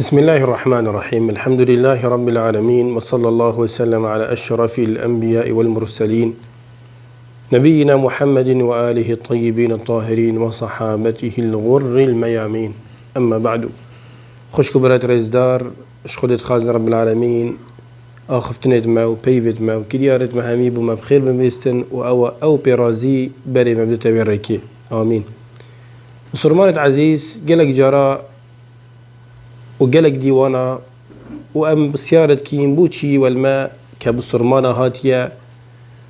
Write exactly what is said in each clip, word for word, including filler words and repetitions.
بسم الله الرحمن الرحيم. الحمد لله رب العالمين، وصلى الله وسلم على أشرف الأنبياء والمرسلين، نبينا محمد وآله الطيبين الطاهرين وصحابته الغر الميامين. أما بعد. Xwişk û birayet rêzdar, ji Xwedê dixwazin Rebbil Alemîn axiftinêt me û peyvêt me û kiryarêt me hemî bo me bi xêr bibêstin û ew, ew pê razî berê me bidite wê rêkê. Amîn. Musulmanêt ezîz, gelek cara û gelek dîwana û em pisyar dikîn, bo çî wel me ke bisurmana hatiye,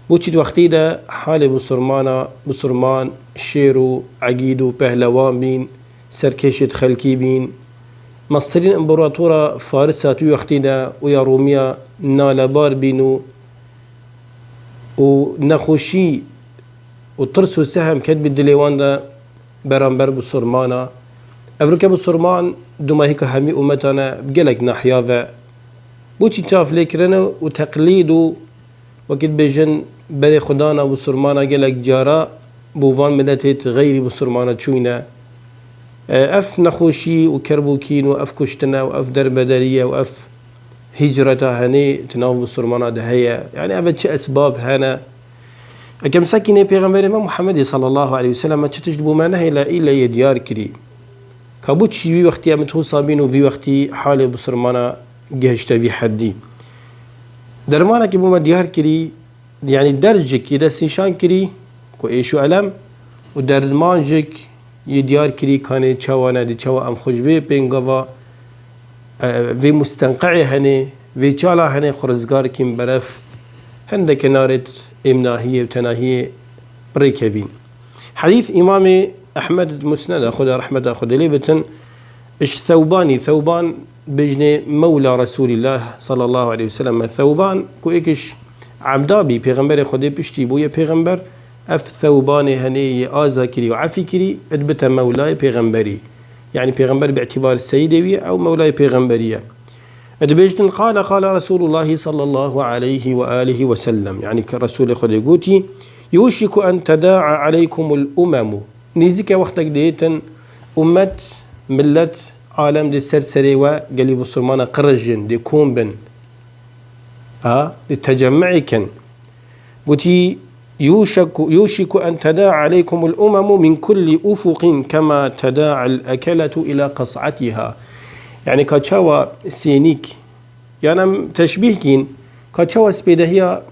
bo çî di wextî de halê bisurmana, bisurman şêr û egîd û pehlewan bîn, serkêşêt xelkî bîn. Mestirîn împaratora Farisa di wî wextî de û ya Romiya nalebar bîn û, û nexweşî û tirs û sehem ketbî dilê wan de beramber bisurmana. Evroke bisurman dumahîka hemî ummetan e, bi gelek nahiya ve. Bo çî tav lê kirine û teqlîd û wekî dibêjin berê xwedana bisurmana gelek cara bo van miletêt xeyrî bisurmana çûyne. E, ev nexweşî û kerbûkîn û ev kuştine û ev derbederiye û ev hicreta henê di nav bisurmana de heye. Yanî ev çi esbab hene? Eke em sekînê Pêxemberê me Muhammedê sallallahu aleyhi ve sellem çi tişt bo me nehêle île yê diyar kirî. Ka bo çî wî wextî em di hosa bîn û vî wextî halê bisurmana gihişte vî heddî. Dermanekî bo me diyar kirî, yanî dercik yê destnîşan kirî ku êş û elem û derman jik yê diyar kirî kanê çawa ne, di çawa em xwe ji vê pêngava, e, vê mustenqeê henê, vê çala henê xwe rizgar kîn beref, hindeke narêt êmnahiyê û tenahiyê rêkevîn. Hedîs Îmamê Ehmed di Musneda xwe de, rehmeta Xwedê lê bitin, ji Thewbanî, Thewban bijnê Mewla Resulîllah sallallahu aleyhi ve sellem. Thewban ku êkiş ebda bî, Pêxemberê Xwedê piştî bûye Pêxember, ev Thewbanê henê yê aza kirî û efî kirî, dibite Mewlayê Pêxemberî. Yanî Pêxember bi îtîbar seyidê wî ye, ew Mewlayê Pêxemberî ye. Dibêjin, "Qale, qale Resulullahi sallallahu aleyhi ve alihi ve sellem." Yanî ke Resulê Xwedê gotî, "Yuşiku en tedaa aleykumul umemu." Nêzîke wextek dihêtin, ummet, millet, alem dê ser serê we gelî bisurmana qirijin, dê kom bin. Ha, dê tecemmu'ê kin. Gotî, "Yuşeku-, yuşiku en tedaa aleykumul umemu min kulli ufuqin kema teda'al ekeletu ila qas'atiha." Yanî ka çawa sênîk, yan em teşbîh kîn, ka çawa spêdehiya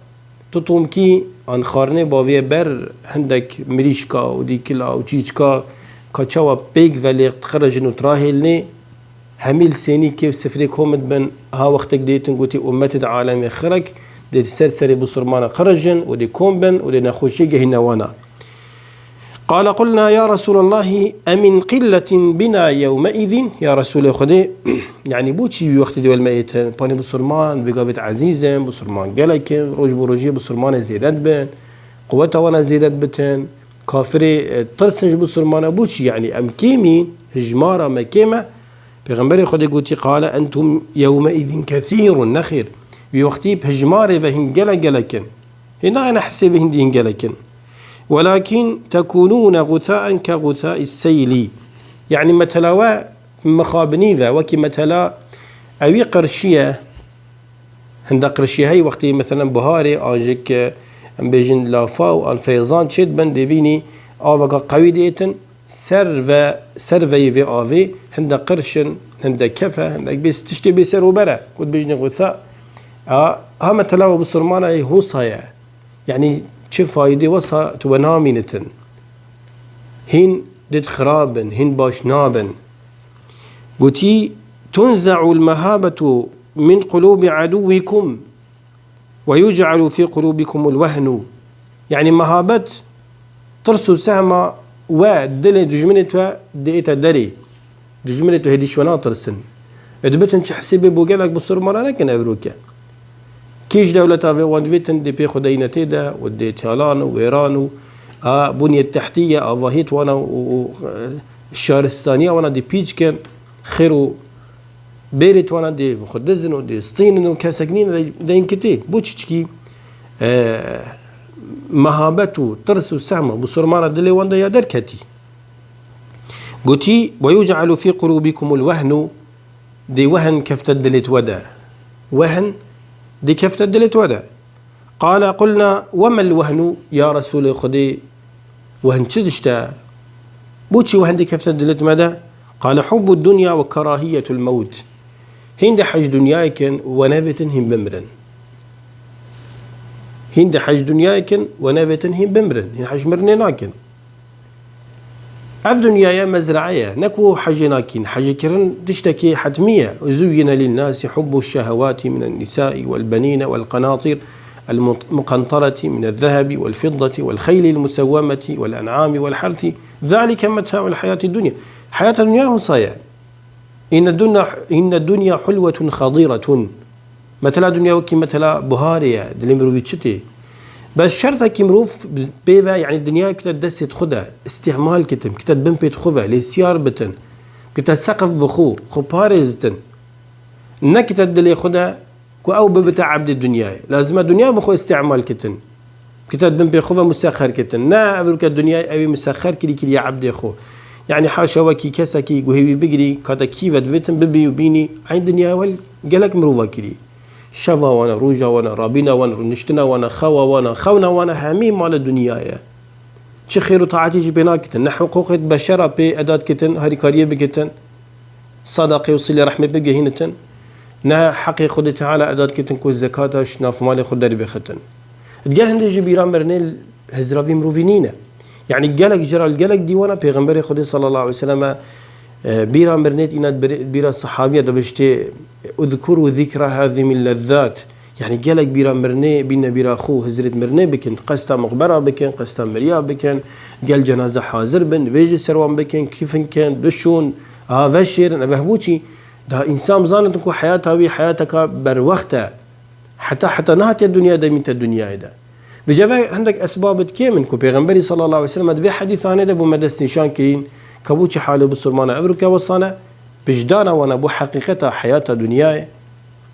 tutumkî an xwarinê baviye ber hindek mirîşka û dîkila û çîçka, ka çawa pêk ve lê qirijin û tirahêlinê, hemî li sênîkê û sifrê kom dibin, ha wextek dêtin gotî, "Ummetê di alemê xirek, dê di ser serê bisurmana qirijin û dê kom bin û dê nexweşiyê gehîne wana." Qale qulna ya Resûlallahî emin qilletin bina yewmeîzin, ya Resûlê Xwedê, yanî bo çî wî wextê dê wel me êtin, panê bisurman, vê gavêt ezîz in, bisurman gelek in, roj bo rojê bisurmanê zêde dibin, quweta wana zêde dibitin, kafirê, e, tirsin ji bisurmana, bo çî, yanî em kêm in, hijmara me kêm e, Pêxemberê Xwedê gotî, "Qale entum yewmeîzin kethîrun." Nexêr, wî wextî bi hijmarê ve hîn gelek gelek in. Hê nayêne hesê ve hîn dî hîn gelek in. "Welakîn tekûnûne gûthaen ke gûthaî seylî." Yanî metela we mixabinî ve, wekî metela ewî qirşî ye. Hinda qirşî heyî wextî, meselen, biharê, an jik, em bêjin lafaw, an feyzan çêdibin, dê bînî aveka qewî dêtin. Ser ve, ser veyî vê avê hinde qirş in, hinde kef e, hindek bê tiştê bê ser û ber e. Ku dibêjinê gûtha, a, ha metela we bisurmana yê hosa ye. Yanî çi fayîdê wesa tu we namînitin. Hîn did xirab in, hîn baş nabin. Gotî, "Tunze'ul mehabetu min qulûbi adûwikum." "Ve yuc'alu fî qulûbikumul wehnu." Yanî mehabet, tirs û sehma we dilê dijminê te diête derê. Dijminê te hêdî ji we natirsin. E, dibitin çi hesêbê bo gelek bisurmana nekin evroke. Kî ji dewleta vê wan divêtin dê pê xwe deyne tê de û dê talan û wêran û a bunyet tehtiye, avahiyet wana û, û, e, şaristaniya wana dê pîç kin, xêr û Bêrê wana dê xwe dizin û dê stînin û kesek nîne de, de inkitê. Bo çiçikî, e, mehabet û tirs û sehma bisurmana dilê wan de ya derketî. Gotî, "Ve yuc'alu fî qulûbikumul wehnu." Dê wehn kefte dilê we de. Wehn dê kefte dilê we de. Qale qulna, "Wemel wehnu, ya Resûlê Xwedê, wehn çi tişt e? Bo çi wehn dê kefte dilê me de?" Qale, "Hubbu dunya ve kerahiyetul mewt." Hîn dê hej dinyayê kin we nebêtin hîn bimirin. Hîn dê hej dinyayê kin we nebêtin hîn bimirin. Hîn hej mirinê nakin. Ev dinyaya mezrae ye, ne ku hejê nakîn. Hejê kirin tiştekî hetmî ye. Zuyyine linnâsi hubbu şehewâti minen nisâi vel benîne vel qenatîr el muqentareti minel zehebi vel fiddeti vel xeylil musewwemeti vel en'ami vel hersi. Zalike meta'ul hayati dunya. Heyata dinya wisa ye. Inne dunya, inne dunya hulwetun xadiratun. Metela dinya wekî metela buharê ye, dilê mirovî çi tê? Bes şertekî mirov pê ve, yanî dinya kite destê xwe de, îstîmal kitin, kite bin pê xwe ve, lê siyar bitin, kite seqif bi xwe, xwe parêzitin. Ne kite dilê xwe de ku ew bibite ebdê dinyayê. Lazim e dinya bi xwe îstîmal kitin. Kite bin pê xwe ve musexer kitin. Ne ev ke dinyayê ew ê musexer kirî kiriye ebdê xwe. Yanî haşa wekî kesekî guhê wî bigirî, kate kî ve divêtin bibî û bînî, eyn dinyayê wel gelek mirova kirî. Şeva wana, roja wana, rabîna wana, rûniştina wana, xewa wana, xewna wana, hemî mala dinyayê. Çi xêr û taetî jî pê nakitin. Ne hiqûqê beşera pê edat kitin, harîkariyê bikitin. Sadaqê û silê rehmê bigihînitin. Ne heqê Xwedê Teala edat kitin ku zekata ji nav malê xwe derbixitin. Digel hindê jî bîra mirinê hizra vî mirovî nîne. Yanî gelek jira li gelek dîwana Pêxemberê Xwedê sallallahu aleyhi ve sellem, e, bîra mirinê îna bîra sehabiya de biştê, "Uzkuru zikra hazimil lezzat." Yanî gelek bîra mirinê bîne bîra xwe hizrêt mirinê bikin. Qesta mixbera bikin, qesta miriya bikin. Gel cenaze hazir bin, vê jî ser wan bikin, kîfin kin, bişûn, a veşêrin, ev hemû çî. Da însan bizanin ku heyata wî heyateka berwext e. Heta, heta nehatiye dinyayê de mîte dinyayê de. Vêca ve hindek esbabit kêm in ku Pêxemberî sallallahu aleyhi ve sellem di vê hedîsanê de bo me dest nîşan kirîn, ka bo çi halê bisurmana ev rûke wesane, pijdana wana bo heqîqeta heyata dinyayê,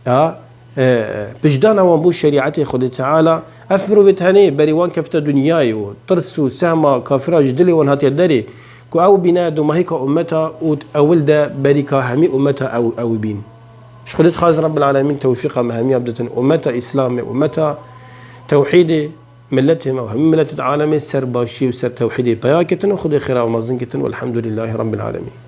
a, e, pijdana wan bo şerîetê Xwedê Teala, ev mirovê tenê berî wan kefte dinyayê û tirs û sehma kafira ji dilê wan hatiye derê, ku ew bîne domahîka ummeta û ewil de berîka hemî ummeta ew, ew bîn. Ji Xwedê dixwazin Rebbil Alemîn tewfîqa me hemiya biditin. Ummeta Îslamê, ummeta tewhîdê, miletê me û hemî miletê di alemê ser başî û ser tewhîdê peya ketin û Xwedê xêra we mezin ketin. Welhamdulîllahî Rebbil Alemîn.